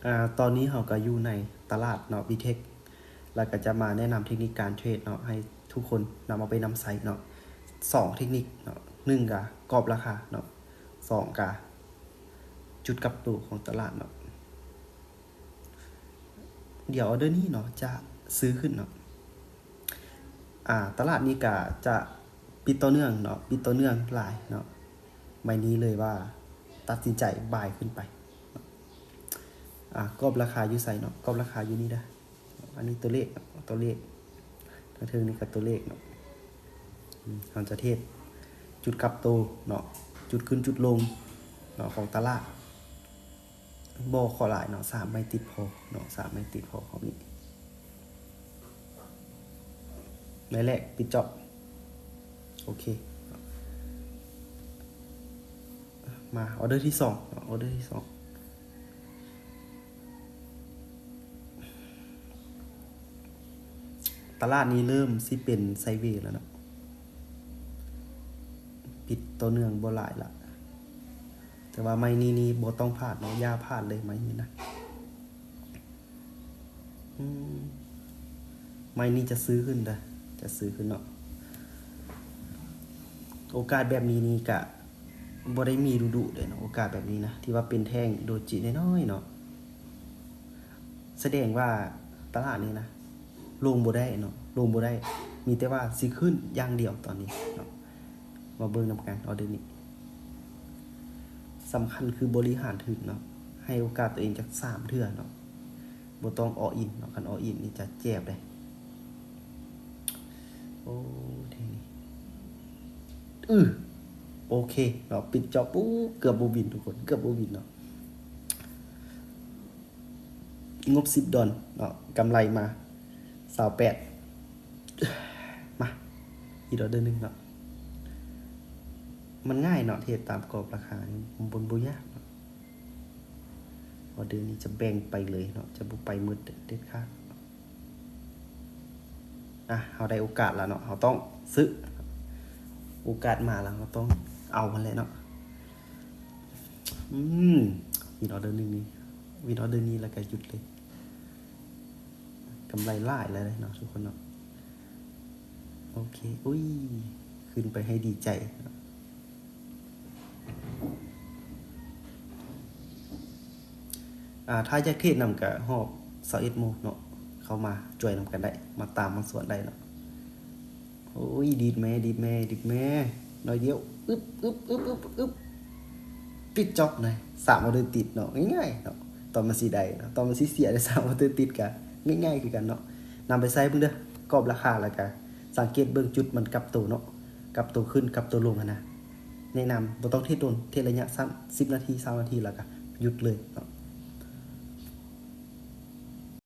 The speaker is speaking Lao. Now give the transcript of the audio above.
ອາ ຕອນນີ້ເຮົາກໍຢູ່ໃນຕະຫຼາດເນາະ ບີເທັກ ແລ້ວກໍຈະມາແນະນຳເທັກນິກການເທຣດເນາະ ໃຫ້ທຸກຄົນນຳເອົາໄປນຳໃຊ້ເນາະ ສອງເທັກນິກເນາະ ໜຶ່ງກໍກອບລາຄາເນາະ ສອງກໍຈຸດກັບໂຕຂອງຕະຫຼາດເນາະ. ດຽວອໍເດີນີ້ເນາະ ຈະຊື້ຂຶ້ນເນາະ. ອາ ຕະຫຼາດນີ້ກະຈະປິດຕໍ່ເນື່ອງເນາະ ປິດຕໍ່ເນື່ອງຫຼາຍເນາະ. ໄມ້ນີ້ເລີຍວ່າຕັດສິນໃຈບາຍຂຶ້ນໄປເນາະ. ອາ ກອບລາຄາຢູ່ໃສເນາະ? ກອບລາຄາຢູ່ນີ້ເດີ. ອັນນີ້ຕົວເລກເນາະ ຕົວເລກ. ທາງເທິງນີ້ກໍຕົວເລກເນາະ. ອາ ເຮົາຈະເທຣດຈຸດກັບໂຕເນາະ ຈຸດຂຶ້ນຈຸດລົງເນາະ ຂອງຕະຫຼາດ. ບໍ່ຂໍຫຼາຍເນາະ ສາມໄມ້ຕິດພໍເນາະ ສາມໄມ້ຕິດພໍ ຮອບນີ້ ໄມ້ແລກປິດຈອບ. ໂອເຄ ມາອໍເດີທີສອງເນາະ ອໍເດີທີສອງ. ຕະຫຼາດນີ້ເລີ່ມຊິເປັນໄຊເວແລ້ວເນາະ ປິດຕໍ່ເນື່ອງບໍ່ຫຼາຍລະ. ແຕ່ວ່າໄມ້ນີ້ນີ້ບໍ່ຕ້ອງພາດເນາະ ຢ່າພາດເລີຍໄມ້ນີ້ນະ. ອືມ ໄມ້ນີ້ຈະຊື້ຂຶ້ນເດີ ຈະຊື້ຂຶ້ນເນາະ. ໂອກາດແບບນີ້ນີ້ກະບໍ່ໄດ້ມີດຸໆເດ້ເນາະ ໂອກາດແບບນີ້ນະ ທີ່ວ່າເປັນແທ່ງໂດຈິນ້ອຍໆເນາະ. ສະແດງວ່າຕະຫຼາດນີ້ນະ ລົງບໍ່ໄດ້ເນາະ ລົງບໍ່ໄດ້ ມີແຕ່ວ່າຊິຂຶ້ນຢ່າງດຽວຕອນນີ້ເນາະ. ມາເບິ່ງນຳກັນອໍເດີນີ້. ສຳຄັນຄືບໍລິຫານຖືກເນາະ ໃຫ້ໂອກາດຕົວເອງຈັກສາມເທື່ອເນາະ ບໍ່ຕ້ອງອໍອິນເນາະ ຄັນອໍອິນນີ້ຈະແຈບເດ້. ໂອ້ ເທນີ້ ອື ໂອເຄເນາະ ປິດຈອບ. ໂອ້ ເກືອບບໍ່ວິນທຸກຄົນ ເກືອບບໍ່ວິນເນາະ. ງົບສິບດອນເນາະ ກຳໄລມາຊາວແປດ. ມາ ອີກອໍເດີໜຶ່ງເນາະ. ມັນງ່າຍເນາະ ເທຣດຕາມກອບລາຄານີ້ ມັນບໍ່ຍາກເນາະ. ອໍເດີນີ້ຈະແບ່ງໄປເລີຍເນາະ ຈະບໍ່ໄປໝົດເດັດຂາດ. ອ່ະ ເຮົາໄດ້ໂອກາດແລ້ວເນາະ ເຮົາຕ້ອງຊື້. ໂອກາດມາແລ້ວ ເຮົາຕ້ອງເອົາຫັ້ນແຫຼະເນາະ. ອືມ ວິນອໍເດີໜຶ່ງນີ້ ວິນອໍເດີນີ້ແລ້ວກໍຢຸດເລີຍ. ກຳໄລຫຼາຍແລ້ວເນາະທຸກຄົນເນາະ. ໂອເຄ ອຸ້ຍ ຂຶ້ນໄປໃຫ້ດີໃຈເນາະ. ອ່າ ຖ້າຢາກເທຣດນຳກໍຮອບຊາວເອັດໂມງເນາະ ເຂົ້າມາຈອຍນຳກັນໄດ້ ມາຕາມມາສວນໄດ້ເນາະ. ໂອ້ຍ ດີດແມ້ ດີດແມ້ ດີດແມ້ ໜ້ອຍດຽວ ອຶບ ອຶບ ອຶບ ອຶບ ອຶບ ປິດຈອບນະ ສາມອໍເດີຕິດເນາະ ງ່າຍໆເນາະ. ຕອນມັນຊິໄດ້ເນາະ ຕອນມັນຊິເສຍໄດ້ ສາມອໍເດີຕິດກະງ່າຍໆຄືກັນເນາະ. ນຳໄປໃຊ້ເບິ່ງເດີ ກອບລາຄາ ແລ້ວກະສັງເກດເບິ່ງຈຸດມັນກັບໂຕເນາະ ກັບໂຕຂຶ້ນ ກັບໂຕລົງຫັ້ນນະ. ແນະນຳບໍ່ຕ້ອງເທຣດດົນ ເທຣດໄລຍະສັ້ນ ສິບນາທີ ຊາວນາທີ ແລ້ວກະຢຸດເລີຍເນາະ.